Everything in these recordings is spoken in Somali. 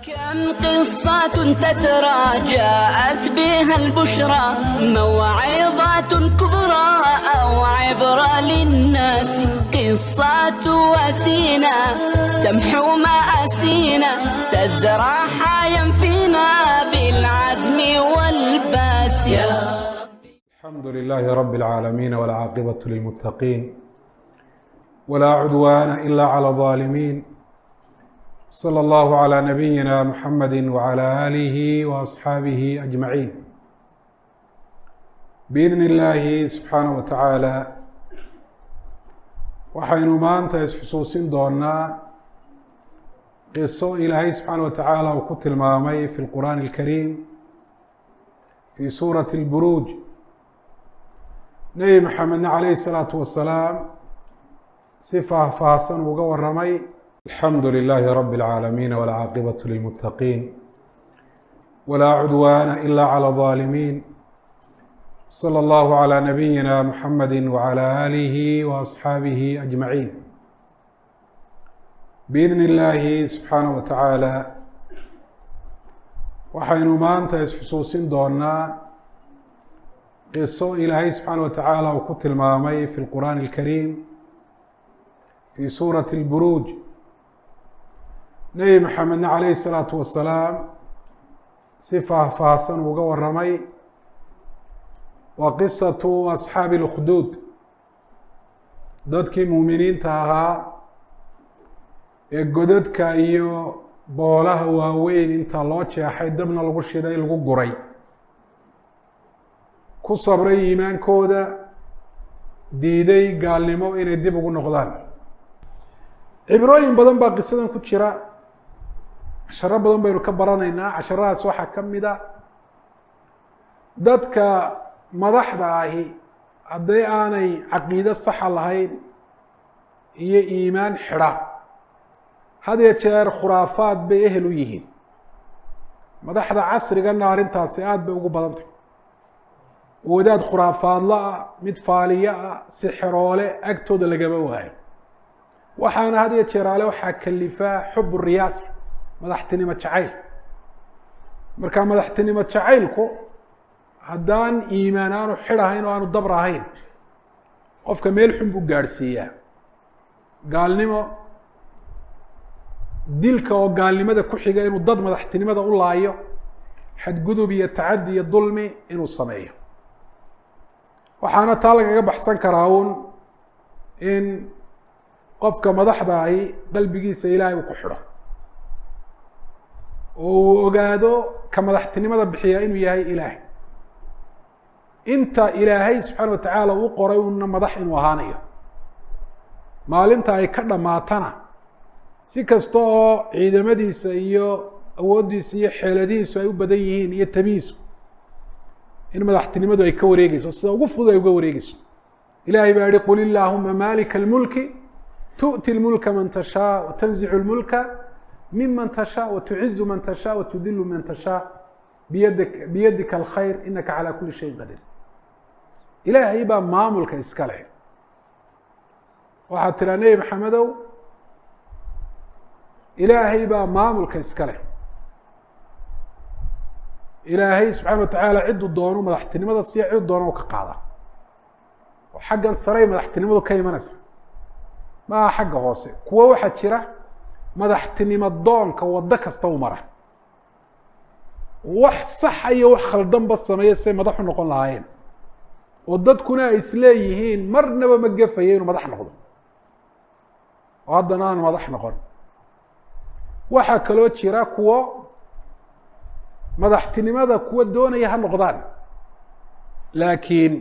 كم قصة تترى جاءت بها البشرى، موعظة كبرى أو عبرة للناس. قصة وسينا تمحو مآسينا، تزرع حيا فينا بالعزم والباس. الحمد لله رب العالمين، والعاقبة للمتقين، ولا عدوان إلا على الظالمين. صلى الله على نبينا محمد وعلى آله وأصحابه أجمعين. بإذن الله سبحaanه وتaعaalى waxaynu maanta isxusuusin doonaa qiso Ilaahay subxaanaه wa taعaalى uu ku tilmaamay في الqur'aan الكariim، في suuraة الburuuj. Nebi Maxamedna عaleyh الsalaaةu wasalaam si faahfaahsan uga waramay. Alxamdu لilaahi rab العaalamiin، والcaaqibaة lilmutaqiin، wlaa cudwaana إla عlى الظaalimiin. slى اllahu عlى nabiyina mxamedi وعlى آlih وأصxaabihi أجmaعiin. Biidn اllaahi subxaanaه wa taعaalى waxaynu maanta isxusuusin doonaa qiso Ilaahay subxaanaه wa taعaalى uu ku tilmaamay fi اlqur'aan الkariim، fi suuraة الburuuj. Nebi Maxamedna عaleyh الsalaatu wasalaam si faahfaahsan uga waramay. Waa qisatu asxaabi اlأkhduud, dadkii muuminiinta ahaa ee godadka iyo boolaha waaweyn inta loo jeexay, dabna lagu shiday, lagu guray, ku sabray iimaankooda, diiday gaalnimo inay dib ugu noqdaan. Cibrooyin badan baa qisadan ku jira, casharo badan baynu ka baranaynaa. Casharadaas waxaa ka mid a, dadka madaxda ahi hadday aanay caqiide saxa lahayn iyo iimaan xidha, had iyo jeer khuraafaad bay ehel u yihiin. Madaxda casrigana arrintaasi aada bay ugu badantay. Wadaad khuraafaadla ah, mid faaliyo ah, sixiroole agtooda lagama waayo. Waxaana had iyo jeeraale waxaa kalifaa xub riyaasa, madaxtinimo jacayl. Marka madaxtinimo jacaylku haddaan iimaan aanu xid ahayn oo aanu dabr ahayn, qofka meel xun buu gaadhsiiyaa: gaalnimo, dilka oo gaalnimada ku xiga, inuu dad madaxtinimada u laayo, xadgudub iyo tacadi iyo dulmi inuu sameeyo. Waxaana taa lagaga baxsan karaa uun in qofka madaxda ahi qalbigiisa Ilaahay uu ku xidho oo uu ogaado ka madaxtinimada bixiyaa inuu yahay Ilaahay, inta Ilaahay subxaana wa tacaala uu qoray una madax inuu ahaanayo. Maalinta ay ka dhammaatana, si kasta oo ciidamadiisa iyo awooddiisa iyo xeeladihiisu ay u badan yihiin iyo tabihiisu, in madaxtinimadu ay ka wareegeyso sida ugu fudud ay uga wareegeyso. Ilahay baa yihi: قل اللهم مالك الملك تؤتي الملك من تشhاء وتنزع الملك ممن تشhاء وتعز من تشhاء وتذل من تشhاء بيدك الخير إنك على كل شيء قدير. Ilaahay baa maamulka iska leh. Waxaad tiraa, Nebi Maxamedow, Ilaahay baa maamulka iska leh. Ilaahay subxaana wa tacaala cidduu doono madaxtinimada siya, cidduu doono ka qaada. Oo xaggan saray madaxtinimadu ka imanaysa, maaha xagga hoose. Kuwo waxaa jira madaxtinimo doonka waddo kasta u mara, wax saxa iyo wax khaldanba sameeya say madaxu noqon lahaayeen, oo dadkuna ay isleeyihiin marnaba ma gefayo inuu madax noqdo, oo haddana aanu madax noqon. Waxaa kaloo jira kuwo madaxtinimada kuwa doonaya ha noqdaan, laakiin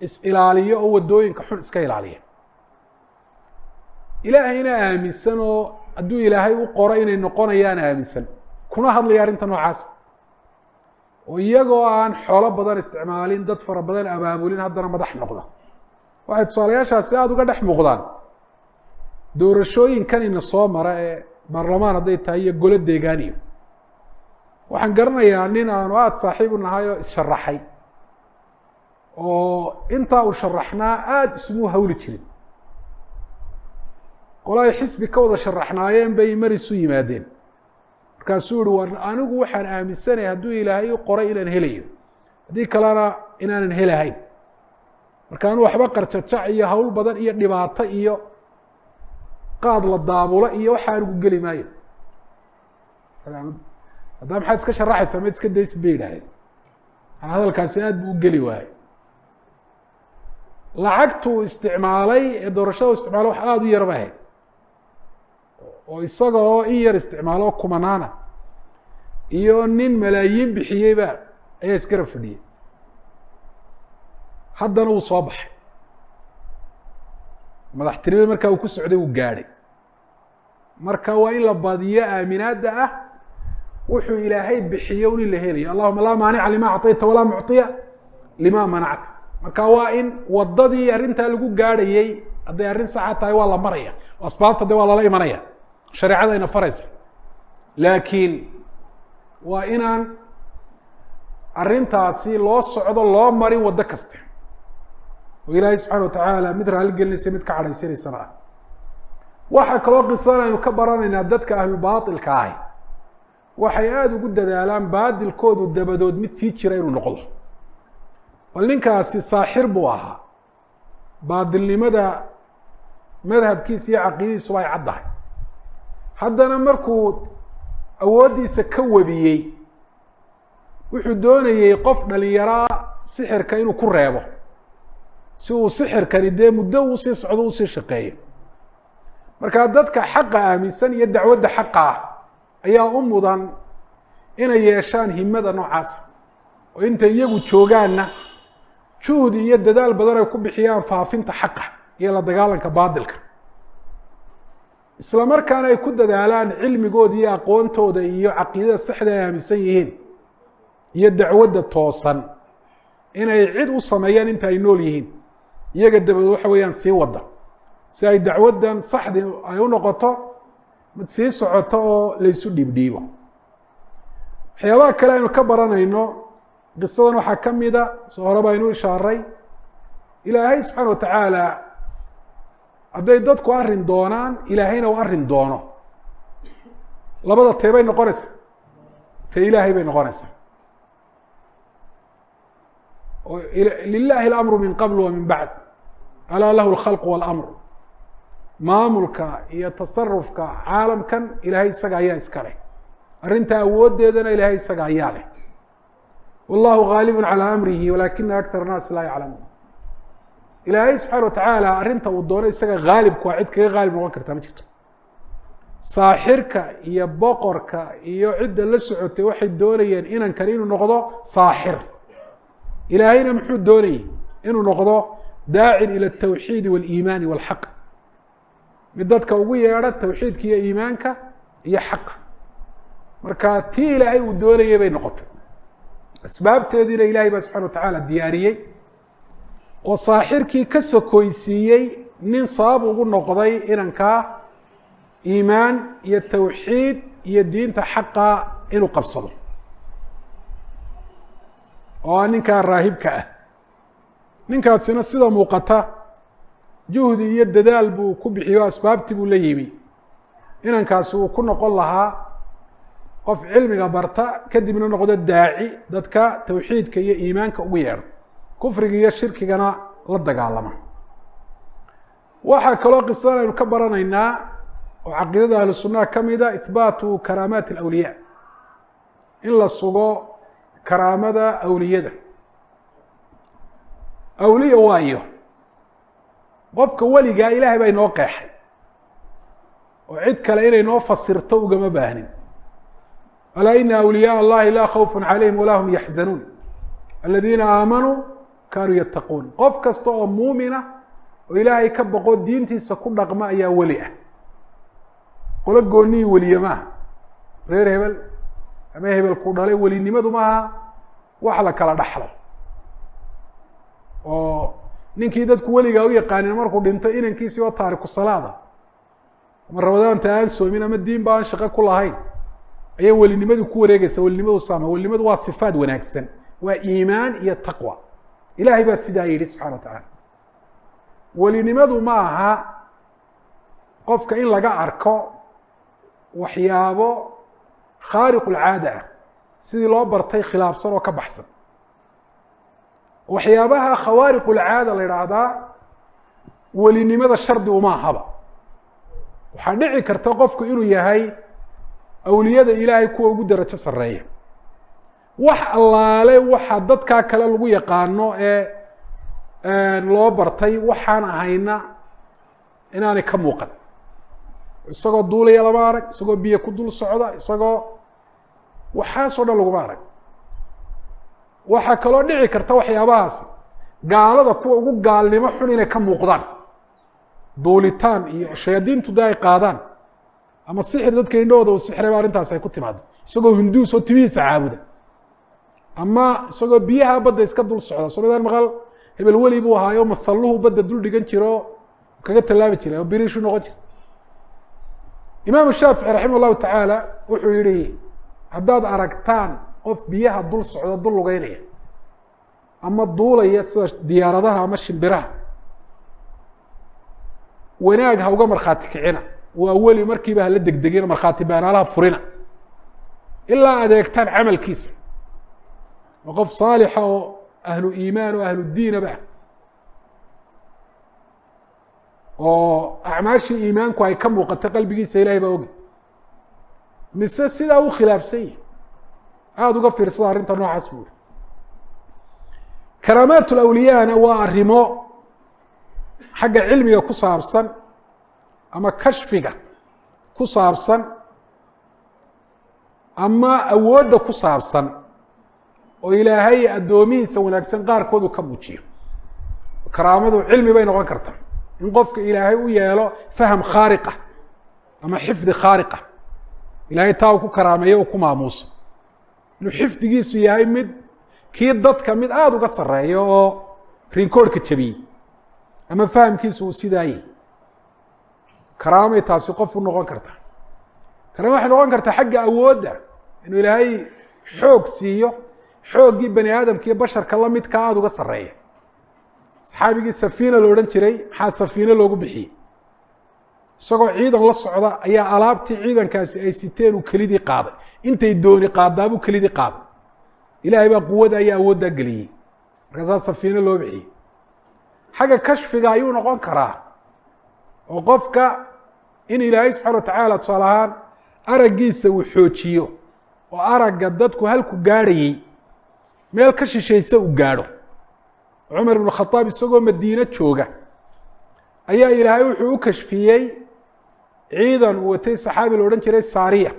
is-ilaaliyo oo waddooyinka xun iska ilaaliya, Ilaahayna aaminsan, oo hadduu Ilaahay u qoro inay noqonayaan aaminsan, kuna hadlaya arrinta noocaas, oo iyagoo aan xoolo badan isticmaalin, dad fara badan abaabulin, haddana madax noqda. Waxay tusaalayaashaasi aada uga dhex muuqdaan doorashooyinkan ina soo mara ee baarlamaan hadday tahay iyo golo deegaaniyo. Waxaan garanayaa nin aanu aada saaxiib u nahay oo is-sharaxay, oo intaa uu sharaxnaa aada ismuu hawli jirin. Qola ay xisbi ka wada sharaxnaayeen bay mar isu yimaadeen. Markaasuu yihi, war anigu waxaan aaminsanaya hadduu Ilaahay u qoray inaan helayo, haddii kalena inaanan helahayn. Marka anu waxba qarjajac iyo hawl badan iyo dhibaato iyo qaad la daabulo iyo waxa anigu geli maayo. Haddaa maxaad iska sharaxaysaa? Maad iska daysid, bay yidhahdeen. Maanaa hadalkaasi aad buu u geli waayey. Lacagtuu isticmaalay ee doorashada u isticmaalay wax aada u yar bay ahayd, oo isaga oo in yar isticmaalo kumanaana iyo nin malaayiin bixiyeyba ayaa isgarab fadhiyey. Haddana wuu soo baxay, madaxtinimada markaa uu ku socday uu gaadhay. Marka waa in la badiyo aaminaadda ah wuxuu Ilaahay bixiyo un in la helayo. Allahuma laa maanica lima acطayta walaa mucطiya lima manacta. Marka waa in wadadii arrintaa lagu gaadhayey, hadday arrin saxa tahay, waa la maraya, asbaabta de waa lala imanaya, shareecada ayna faraysa. Laakiin waa inaan arrintaasi loo socdo loo marin waddo kaste oo Ilaahay subxana watacaala mid raali gelinaysa, mid ka cadhaysanaysaba ah. Waxaa kaloo qisadan aynu ka baranaynaa, dadka ahlubaatilka ahi waxay aada ugu dadaalaan baadilkoodu dabadood mid sii jira inuu noqdo. Bal ninkaasi saaxir buu ahaa, baadilnimada madhabkiisa iyo caqiidadiisuba ay caddahay. Haddana markuu awooddiisa ka webiyey, wuxuu doonayey qof dhalinyaraa sixirka inuu ku reebo, si uu sixirkani dee muddo uusii socdo, usii shaqeeyo. Markaa dadka xaqa aaminsan iyo dacwadda xaqa ah ayaa u mudan inay yeeshaan himada noocaasa, oo intay iyagu joogaanna juhdi iyo dadaal badan ay ku bixiyaan faafinta xaqa iyo la dagaalanka baadilka, isla markaana ay ku dadaalaan cilmigooda iyo aqoontooda iyo caqiidada saxda ay aaminsan yihiin iyo dacwadda toosan inay cid u sameeyaan inta ay nool yihiin, iyaga dabadood waxa weeyaan sii wada, si ay dacwaddan saxdi ay u noqoto mid sii socoto oo laysu dhiibdhiibo. Waxyaabaha kale aynu ka baranayno qisadan waxaa ka mida, soo hore baynu ishaaray, Ilaahay subxaana watacaala hadday dadku arrin doonaan, Ilaahayna uu arrin doono, labada tee bay noqonaysaa? Tee Ilaahay bay noqonaysaa. Oo lilahi alamru min qabl wa min bacd, alaa lahu alkhalqu walamr. Maamulka iyo tasarufka caalamkan Ilaahay isaga ayaa iska leh, arrinta awooddeedana Ilaahay isaga ayaa leh. Wallahu gaalib calى amrihi walakina aktar annaasi laa yaclamuun. Ilaahay subxaana watacaala arrinta uu doono isaga haalibku waa, cid kaga haalib noqon kartaa ma jirto. Saaxirka iyo boqorka iyo cidda la socotay waxay doonayeen inankani inuu noqdo saaxir. Ilaahayna muxuu doonayey? Inuu noqdo daacin ilى الtawxiidi wاliimaani wاlxaq, mid dadka ugu yeedha tawxiidka iyo iimaanka iyo xaqa. Marka tii Ilaahay uu doonayay bay noqotay. Asbaabteediina Ilahay baa subxana watacaala diyaariyey oo saaxirkii ka sokoysiiyey nin sabab ugu noqday inankaa iimaan iyo tawxiid iyo diinta xaqa inuu qabsado, oo ah ninkaa raahibka ah. Ninkaasina sida muuqata juhdi iyo dadaal buu ku bixiyo, asbaabtii buu la yimi inankaasi uu ku noqon lahaa qof cilmiga barta, kadibna noqdo daaci dadka tawxiidka iyo iimaanka ugu yeedho, kufriga iyo shirkigana la dagaalama. Waxaa kaloo qisadan aynu ka baranaynaa oo caqiidada ahlu sunnaha ka mida ihbaatu karaamaat alawliyaa, in la sugo karaamada awliyada. Awliya waayo qofka weligaa Ilaahay baa inoo qeexay, oo cid kale inay noo fasirto ugama baahnin. Alaa ina awliyaء allahi laa khawfu calayhim walaa hum yaxzanuun aladiina aamanuu kaanuu yattaquun. Qof kasta oo muumina oo Ilaahay ka boqo, diintiisa ku dhaqma, ayaa weli ah. Qolo goonihii weliye maaha, reer hebel ama hebel ku dhalay. Welinimadu maaha wax la kala dhaxlo, oo ninkii dadku weligaa u yaqaanin markuu dhinto, inankiisii oo taariku salaada ama Ramadaanta aan soomin ama diin ba aan shaqo ku lahayn ayaa welinimadu ku wareegeysa. Welinimadu saama. Welinimadu waa sifaad wanaagsan, waa iimaan iyo taqwa. Ilahay baa sidaa yidhi subxana wa tacaala. Welinimadu ma aha qofka in laga arko waxyaabo khaariq ulcaada ah, sidii loo bartay khilaafsan oo ka baxsan. Waxyaabaha khawaariq ulcaada la idhaahdaa welinimada shardi uma ahaba. Waxaa dhici karta qofku inuu yahay awliyada Ilaahay kuwa ugu darajo sarreeya, wax allaale waxa dadkaa kale lagu yaqaano ee loo bartay waxaan ahayna inaanay ka muuqan. Isagoo duulaya lama arag, isagoo biyo ku dul socda, isagoo waxaasoo dhan laguma arag. Waxaa kaloo dhici karta waxyaabahaasi gaalada kuwa ugu gaalnimo xun inay ka muuqdaan, duulitaan iyo shayaadiintu de ay qaadaan, ama sixir dadka indhahooda uu sixrayba arrintaas ay ku timaado, isagoo hinduus oo timihiisa caabuda, ama isagoo biyaha badda iska dul socda. Somadaan maqal hebel weli buu ahaayo, masalluhu badda dul dhigan jiro, kaga tallaabi jiray oo biriishu noqon jirta. Imaamu Shaafici raximah llahu tacaala wuxuu yihi, haddaad aragtaan qof biyaha dul socda, dul lugeynaya ama duulaya sida diyaaradaha ama shimbiraha, wanaag ha uga markhaati kicina, waa weli markiiba hala degdegina, markhaati baanaalaha furina ilaa adeegtaan camalkiisa. Waa qof saalixa oo ahlu iimaan oo ahlu diinaba ah, oo acmaashii iimaanku ay ka muuqata qalbigiisa, Ilahay baa oga, mise sidaa u khilaafsan yihi? Aada uga fiirsada arrinta noocaas buu yihi. Karaamaat lawliyaana waa arrimo xagga cilmiga ku saabsan ama kashfiga ku saabsan ama awoodda ku saabsan, oo Ilaahay addoomihiisa wanaagsan qaarkood uu ka muujiyo. Karaamadu cilmi bay noqon kartaa, in qofka Ilaahay u yeelo faham khaariqa ama xifdi khaariqa, Ilaahay taa uu ku karaameeyo, uu ku maamuuso, inuu xifdigiisu yahay mid kii dadka mid aada uga sarreeyo oo rinkoorhka jabiyey, ama fahamkiisu uu sidaayey. Karaamay taasi qof u noqon karta. Karaama waxay noqon kartaa xagga awoodda, inuu Ilaahay xoog siiyo, xooggii bani aadamka iyo basharka la midka aada uga sarreeya. Saxaabigii Safiina la odhan jiray, maxaa Safiine loogu bixiyey? Isagoo ciidan la socda ayaa alaabtii ciidankaasi ay siteen uu kelidii qaaday, intay dooni qaadaabuu kelidii qaaday. Ilaahay baa quwada iyo awooddaa geliyey, markaasaa Safiine loo bixiyey. Xagga kashfiga ayuu noqon karaa, oo qofka in Ilaahay subxana watacaala tusaale ahaan araggiisa uu xoojiyo, oo aragga dadku halku gaadhayey meel ka shishaysa uu gaadho. Cumar ibnu Khadaab isagoo Madiine jooga ayaa Ilaahay wuxuu u kashfiyey ciidan uu watay saxaabi la odhan jiray Saariya,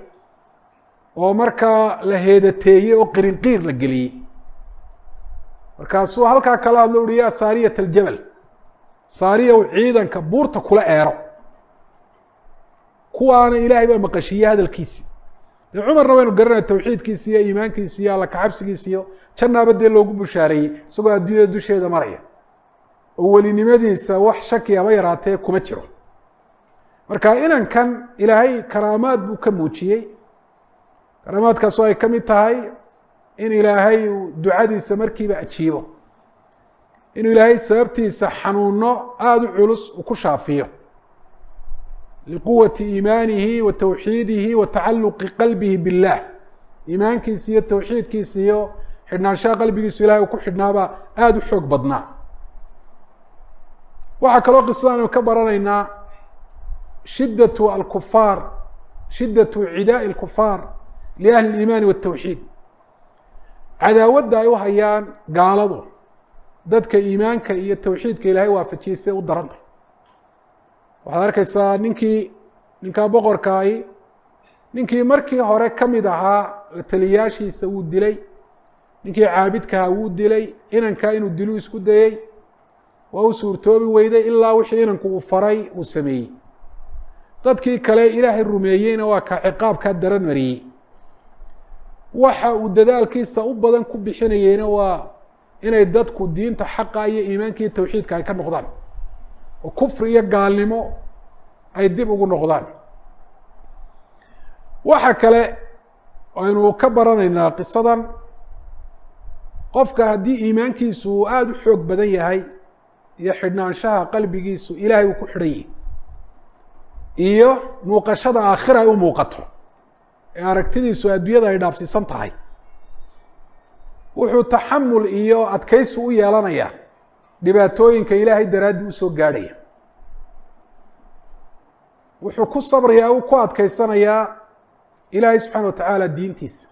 oo markaa la heedateeyey oo qirinqiir la geliyey. Markaasuu halkaa kala hadlo, uhi: "Yaa Saariyat aljabal, Saariyaw, ciidanka buurta kula eero." Kuwaana Ilaahay baa maqashiiyey hadalkiisi. Dee Cumarna waynu garanaya tawxiidkiisi iyo iimaankiisi iyo alla kacabsigiisi, iyo jannaaba dee loogu bushaareeyey isagoo adduunyada dusheeda maraya, oo welinimadiisa wax shaki aba yaraatee kuma jiro. Marka inankan Ilaahay karaamaad buu ka muujiyey, karaamaadkaasoo ay ka mid tahay in Ilaahay uu ducadiisa markiiba ajiibo, inuu Ilaahay sababtiisa xanuuno aada u culus uu ku shaafiyo, liquwati iimaanihi wa tawxiidihi wa tacaluqi qalbihi biاllah. Iimaankiisa iyo tawxiidkiisa iyo xidhnaanshaha qalbigiisu Ilahay uu ku xidhnaabaa aada u xoog badnaa. Waxaa kaloo qisadan aynu ka baranaynaa shiddatu alkufaar, shiddatu cidaa'i alkufaar liahli اliimaani waالtawxiid, cadaawadda ay u hayaan gaaladu dadka iimaanka iyo tawxiidka Ilaahay waafajiyey siday u darantay. Waxaad arkaysaa ninkii, ninkaa boqorkaahi, ninkii markii hore ka mid ahaa la taliyaashiisa wuu dilay, ninkii caabidkahaa wuu dilay, inankaa inuu dilu isku dayey, waa u suurtoobi weyday ilaa wixii inanku uu faray uu sameeyey. Dadkii kale Ilaahay rumeeyeyna waa ka ciqaabkaa daran mariyey. Waxa uu dadaalkiisa u badan ku bixinayeyna waa inay dadku diinta xaqa iyo iimaanka iyo tawxiidka ay ka noqdaan, oo kufri iyo gaalnimo ay dib ugu noqdaan. Waxa kale aynu ka baranaynaa qisadan, qofka haddii iimaankiisu uu aada u xoog badan yahay iyo xidhnaanshaha qalbigiisu Ilaahay uu ku xidhan yahay iyo muuqashada aakhira ay u muuqato, ee aragtidiisu adduunyada ay dhaafsiisan tahay wuxuu taxamul iyo adkaysi u yeelanayaa dhibaatooyinka ilaahay daraaddii usoo gaadhaya. Wuxuu ku sabrayaa, uu ku adkaysanayaa ilaahay subxaana watacaala diintiisa.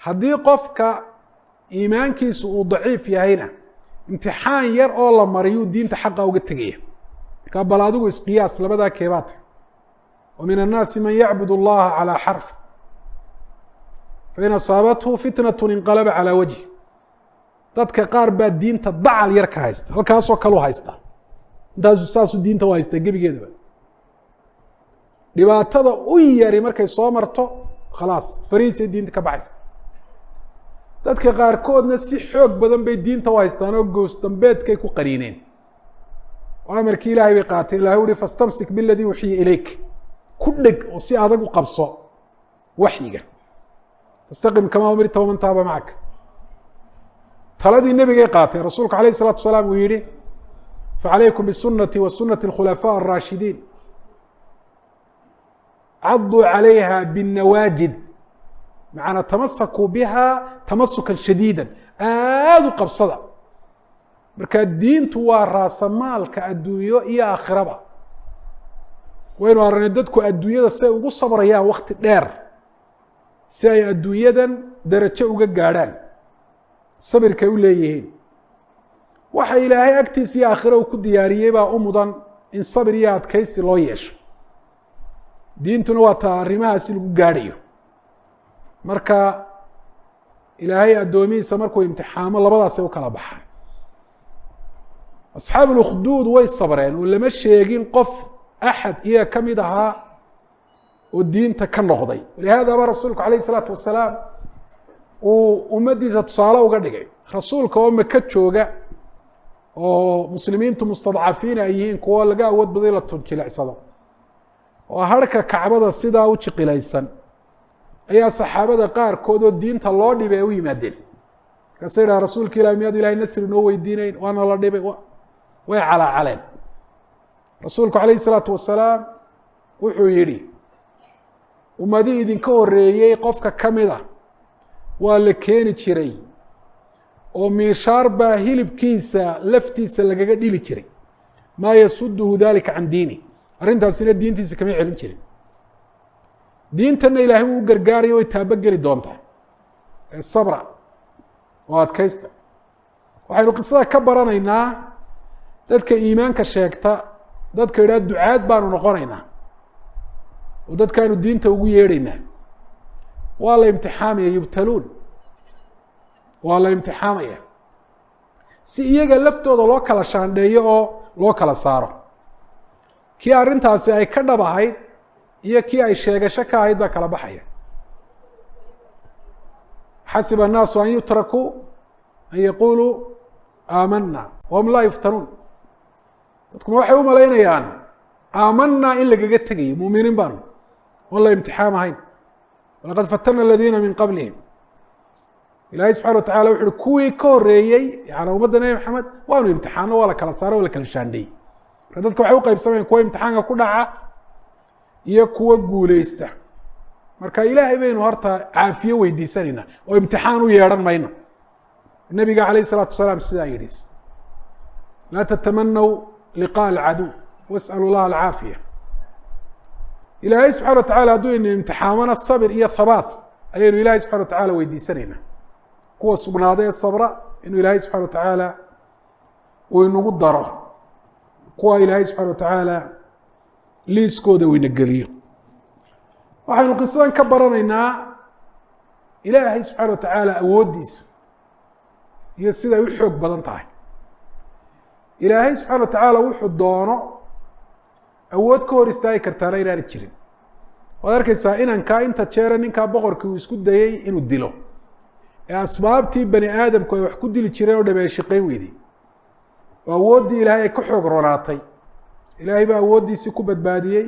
Haddii qofka iimaankiisu uu daciif yahayna, imtixaan yar oo la mariyuu diinta xaqa uga tegaya. Markaa bal adigu isqiyaas labadaa keebaata. Wa min annaasi man yacbud allaha calaa xarf, fain asaabathu fitnat inqalaba calaa wajhi. Dadka qaar baa diinta dacal yar ka haysta, halkaasoo kalu haysta, intaasu saasuu diinta u haystaa gebigeedaba. Dhibaatada u yari markay soo marto, khalaas, fariisay diinta ka baxaysa. Dadka qaarkoodna si xoog badan bay diinta u haystaan oo goos dambeedkay ku qaniineen oo amarkii ilaahay bay qaateen. Ilahay uhi: "Fastamsik biladii uxiya ilayk", ku dheg oo si adag u qabso waxyiga. "Fastaqim kamaa umirta waman taaba macak". Taladii nebigay qaateen. Rasuulku alayh الsalatu wasalaam uu yihi: "Facalaykum bisunati wa sunati اkhulafaaء الraashidiin, caduu calayha bالnawaajid", macanaa tamasakuu biha tamasukan shadiida, aada u qabsada. Marka diintu waa raasamaalka adduunyo iyo aakhiraba. Waynu aragnay dadku adduunyada say ugu sabrayaan wakti dheer si ay adduunyadan darajo uga gaadhaan, sabirkay u leeyihiin. Waxa ilaahay agtiisa iyo aakhiro uu ku diyaariyey baa u mudan in sabir iyo adkaysi loo yeesho. Diintuna waa taa arrimahaasi lagu gaadhayo. Marka ilaahay addoomihiisa markuu imtixaamo, labadaasay u kala baxaan. Asxaab ukhduud way sabreen oo lama sheegin qof axad iyaga ka mid ahaa oo diinta ka noqday. Walihaada ba rasuulku alayh isalaatu wasalaam uu ummaddiisa tusaale uga dhigay. Rasuulka oo Maka jooga oo muslimiintu mustadcafiina ay yihiin, kuwo laga awood baday, la tunjilicsado, oo harka Kacbada sidaa u jiqilaysan, ayaa saxaabada qaarkood oo diinta loo dhibay ay u yimaadeen. Markaasa yidhaha: "Rasuulka Ilahi, miyaad Ilahay nasri noo weydiineyn? Waana la dhibay." Way calaacaleen. Rasuulku calayhi isalaatu wasalaam wuxuu yidhi: "Ummadii idinka horeeyey qofka ka mid a waa la keeni jiray oo miishaar baa hilibkiisa laftiisa lagaga dhili jiray, maa yasuduhu dalika can diini", arrintaasina diintiisa kama celin jirin. Diintanna ilaahay wuu u gargaaraya, way taabogeli doontaa ee sabra oo adkaysta. Waxaynu qisada ka baranaynaa dadka iimaanka sheegta, dadka yidhaha ducaad baanu noqonaynaa oo dadkaanu diinta ugu yeedhaynaa, waa la imtixaamaya. Yubtaluun, waa la imtixaamaya si iyaga laftooda loo kala shaandheeyo oo loo kala saaro kii arrintaasi ay ka dhab ahayd iyo kii ay sheegasho ka ahayd baa kala baxaya. Xasiba الnaasu an yutrakuu an yaquluu aamana wahum laa yuftanuun. Dadkuma waxay u malaynayaan aamanaa in lagaga tegayo, muminiin baanu, oon la imtixaam ahayn? Walaqad fatana aladiina min qablihim. Ilahay subxana wa tacala wuxu uhi: kuwii ka horeeyey, yani ummadda Nebi Maxamed, waanu imtixaano, waa la kala saaro, waa la kala shaandheeyey. Marka dadka waxay uqaybsamayan kuwa imtixaanka ku dhaca iyo kuwa guuleysta. Marka ilaahay baynu horta caafiye weydiisanaynaa oo imtixaan u yeedhan mayno. Nabiga alayh الsalaatu wasalaam sidaa yidhi: "Laa tatamanaw liqاء alcaduw, wasأlu llaha alcaafiya". Ilaahay subxana wa tacala hadduu inu imtixaamana, sabir iyo habaat ayaynu ilahay subxana wa tacala weydiisanaynaa, kuwa sugnaada ee sabra inuu ilaahay subxana wa tacaala uu inagu daro, kuwa ilaahay subxana wa tacaala liiskooda uu ina geliyo. Waxaynu qisadan ka baranaynaa ilaahay subxaana wa tacaala awooddiisa iyo siday u xoog badan tahay. Ilaahay subxana wa tacaala wuxuu doono awood ka hor istaagi kartaana inaana jirin. Waad arkeysaa inankaa inta jeere ninkaa boqorkii uu isku dayey inuu dilo ee asbaabtii bani aadamku ay wax ku dili jireen oo dhami ay shaqeyn weyday oo awooddii ilaahay ay ka xoog ronaatay, ilaahay baa awooddiisii ku badbaadiyey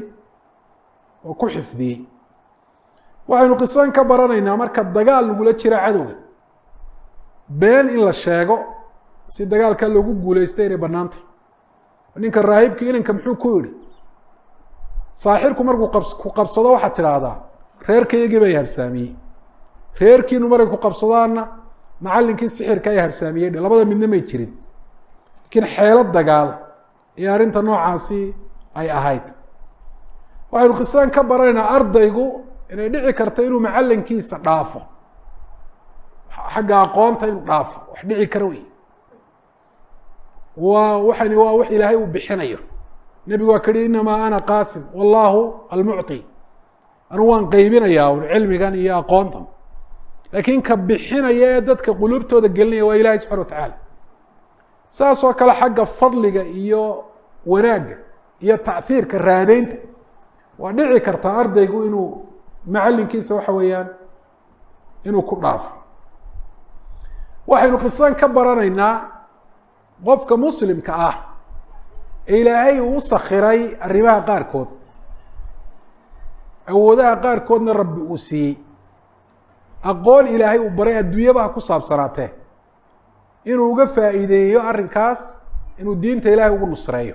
oo ku xifdiyey. Waxaynu qisadan ka baranaynaa marka dagaal lagula jiro cadowga, been in la sheego si dagaalka loogu guuleysto inay bannaantay. Ninka raahibka inanka muxuu ku yihi? Saaxirku markuu ku qabsado waxaad tidhaahdaa Reerkaygii baa i habsaamiyey, reerkiinu maray ku qabsadaanna macallinkii sixirka ay habsaamiyey. Labada midna may jirin, laakiin xeelo dagaal iyo arrinta noocaasi ay ahayd. Waxaynu qisadan ka baranaynaa ardaygu inay dhici karto inuu macallinkiisa dhaafo xagga aqoonta, inuu dhaafo wax dhici kara wey. Waa waxani, waa wax ilaahay uu bixinayo. Nebigu waa ka yihi: "Inamaa ana qaasim wallahu almucطi." Anigu waan qaybinayaa un cilmigan iyo aqoontan, laakiin ka bixinaya ee dadka quluubtooda gelinaya waa ilahay subxana watacaala. Saas oo kale xagga fadliga iyo wanaagga iyo tachiirka, raadeynta, waa dhici kartaa ardaygu inuu macalinkiisa waxa weeyaan inuu ku dhaafo. Waxaynu qisadan ka baranaynaa qofka muslimka ah ee ilaahay uu u sakhiray arrimaha qaarkood, awoodaha qaarkoodna rabbi uu siiyey, aqoon ilaahay uu baray adduunyaba ha ku saabsanaatee, inuu uga faa'iideeyo arrinkaas inuu diinta ilaahay ugu nusreeyo.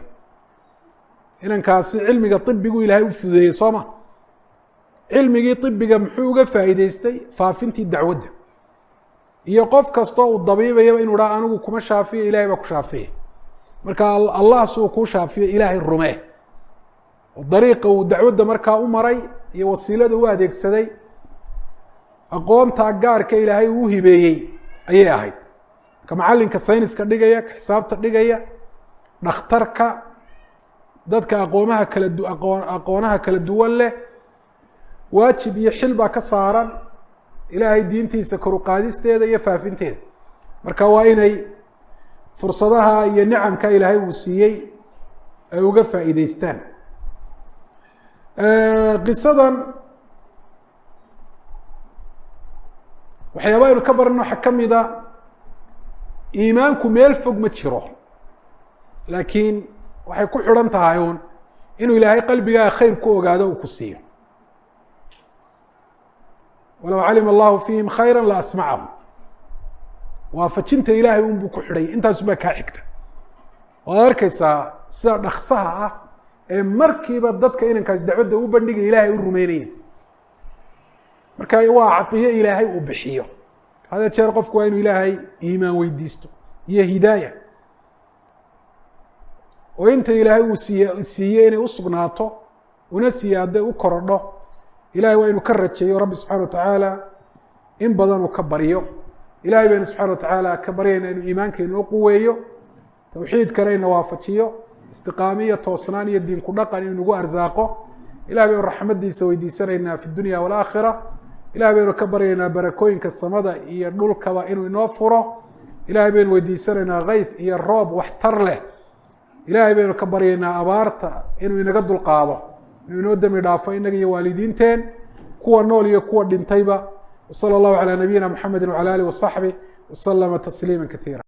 Inankaasi cilmiga ibigu ilaahay u fududeeyey, soo ma? Cilmigii ibiga muxuu uga faa'iideystay? Faafintii dacwadda iyo qof kastoo uu dabiibayaba inuu dhaha: "Anigu kuma shaafiyo, ilahay baa ku shaafiya." Marka Allah si uu kuu shaafiyo, ilaahay rumee. Oo dariiqa uu dacwadda markaa u maray iyo wasiilada u adeegsaday aqoontaa gaarka ilaahay uu hibeeyey ayay ahayd. Marka macallinka sayniska dhigaya, ka xisaabta dhigaya, dhakhtarka, dadka aqoomaha kala du aqoon aqoonaha kala duwan leh, waajib iyo xil baa ka saaran ilaahay diintiisa kor uqaadisteeda iyo faafinteeda. Marka waa inay fursadaha iyo nicamka ilaahay uu siiyey ay uga faa'iideystaan. Qisadan waxyaaba aynu ka barano waxaa kamida iimaanku meel fog ma jiro, laakiin waxay ku xidhan tahay uun inuu ilaahay qalbigaaga khayr ku ogaado, uu ku siiyo. Walow calima allahu fiihim khayra la asmacahum. Waafajinta ilaahay un buu ku xidhay, intaasun baa kaa xigta. Waad arkeysaa sida dhaksaha ah ee markiiba dadka inankaas dacwadda u bandhigaya ilahay u rumeynaya. Marka waa caiyo ilaahay uu bixiyo. Hada jeer qofku waa inuu ilaahay iimaan weydiisto iyo hidaaya, oo inta ilaahay uu siiyey inay usugnaato, una siiye hadday u korodho, ilahay waa inuu ka rajeeyo rabbi subxana watacaala, in badan uu ka baryo. Ilahay baynu subxana watacaala ka baryayna inuu iimaanka inoo quweeyo, tawxiidkana ina waafajiyo, istiqaamiyo toosnaan iyo diin ku dhaqan inuu nagu arsaaqo. Ilahay baynu raxmadiisa weydiisanaynaa fi dunya walaakhira. Ilahay baynu ka baryaynaa barakooyinka samada iyo dhulkaba inuu inoo furo. Ilahay baynu weydiisanaynaa kayf iyo roob waxtar leh. Ilahay baynu ka baryaynaa abaarta inuu inaga dulqaado, inuu inoo demi dhaafo inaga iyo waalidiinteen, kuwa nool iyo kuwa dhintayba. Wsala allahu calaa nabiyina mxamedi wcala alih wasaxbih waslama tasliima kaiira.